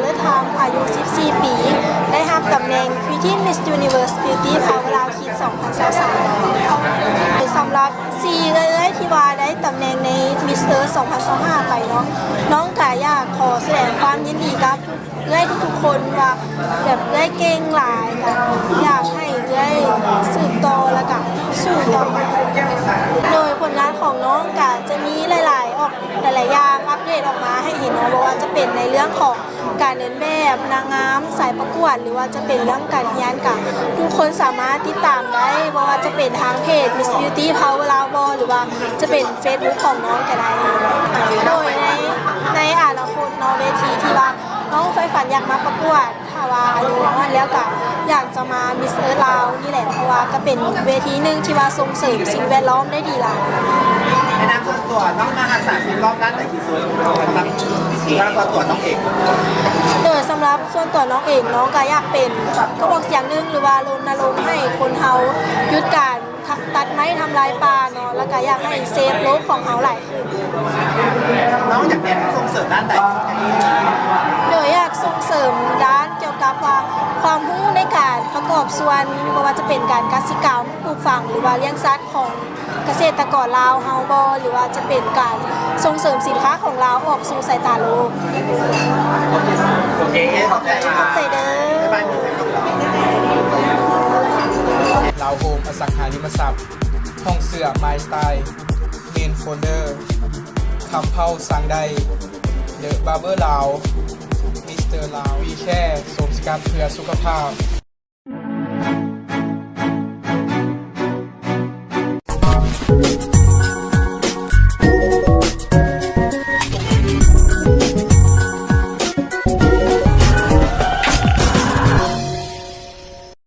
ເລີດທາມ ອາຍຸສິບສີ່ປີ ໄດ້ຮັບຕຳແໜ່ງ Queen Miss Universe Beauty Power ລາວ Kids ສອງພັນຊາວສາມ. ສຳລັບສີ່ເອື້ອຍທີ່ວ່າໄດ້ຕຳແໜ່ງໃນ Miss Earth ສອງພັນຊາວຫ້າໄປເນາະ, ນ້ອງກະຢາກຂໍສະແດງຄວາມຍິນດີກັບເອື້ອຍທຸກໆຄົນວ່າ ແບບເອື້ອຍເກັ່ງຫຼາຍ, ກະຢາກໃຫ້ເອື້ອຍສືບຕໍ່ ແລ້ວກະສູ້ຕໍ່ໄປ. ໂດຍຜົນງານຂອງນ້ອງກະຈະມີຫຼາຍໆ ອອກ ຫຼາຍໆຢ່າງອັບເດດອອກມາໃຫ້ເຫັນເນາະ, ບໍ່ວ່າຈະເປັນໃນເລື່ອງຂອງການເດີນແບບ, ນາງງາມ, ສາຍປະກວດ ຫຼືວ່າຈະເປັນເລື່ອງການຮຽນ, ກະທຸກຄົນສາມາດຕິດຕາມໄດ້, ບໍ່ວ່າຈະເປັນທາງເພຈ Miss Beauty Power ລາວ ບໍ່ ຫຼືວ່າຈະເປັນ Facebook ຂອງນ້ອງກະໄດ້. ໂດຍໃນ ໃນອະນາຄົດເນາະ, ເວທີທີ່ວ່ານ້ອງໃຝ່ຝັນຢາກມາປະກວດ ຖ້າວ່າອາຍຸຮອດແລ້ວກະຢາກຈະມາ Miss Earth ລາວນີ້ແຫຼະ, ເພາະວ່າກະເປັນເວທີໜຶ່ງທີ່ວ່າສົ່ງເສີມສິ່ງແວດລ້ອມໄດ້ດີຫຼາຍ. ໃນນາມສ່ວນຕົວ ນ້ອງມາຮັກສາສິ່ງແວດລ້ອມດ້ານໃດທີ່ສຸດ? ໃນນາມສ່ວນຕົວນ້ອງເອງ. ໂດຍສຳລັບສ່ວນຕົວນ້ອງເອງ, ນ້ອງກະຢາກເປັນກະບອກສຽງໜຶ່ງ ຫຼືວ່າລົນນະລົງໃຫ້ຄົນເຮົາຢຸດການ ຕັດໄມ້ທຳລາຍປ່າເນາະ, ແລ້ວກະຢາກໃຫ້ເຊບໂລກຂອງເຮົາຫຼາຍຂຶ້ນ. ນ້ອງຢາກຮຽນສົ່ງເສີມດ້ານໃດ? ໂດຍຢາກສົ່ງເສີມດ້ານກ່ຽວກັບວ່າ ຄວາມຮູ້ໃນການປະກອບສ່ວນ ບໍ່ວ່າຈະເປັນການກະສິກຳ, ປູກຝັງ ຫຼືວ່າລ້ຽງສັດຂອງກະເສດຕະກອນລາວເຮົາບໍ່ ຫຼືວ່າຈະເປັນການສົ່ງເສີມສິນຄ້າຂອງລາວອອກສູ່ສາຍຕາໂລກ. ໂອເຄ ຂອບໃຈເດີ. ລາວໂຮມ ອະສັງຫາລິມະຊັບ ຫ້ອງເສື້ອ My Style, Main Founder, ຄຳເພົາ ສ້າງໄດ້, The Barber ລາວ, Mister ລາວ, We Care ໂສມສະກັດເພື່ອສຸຂະພາບ,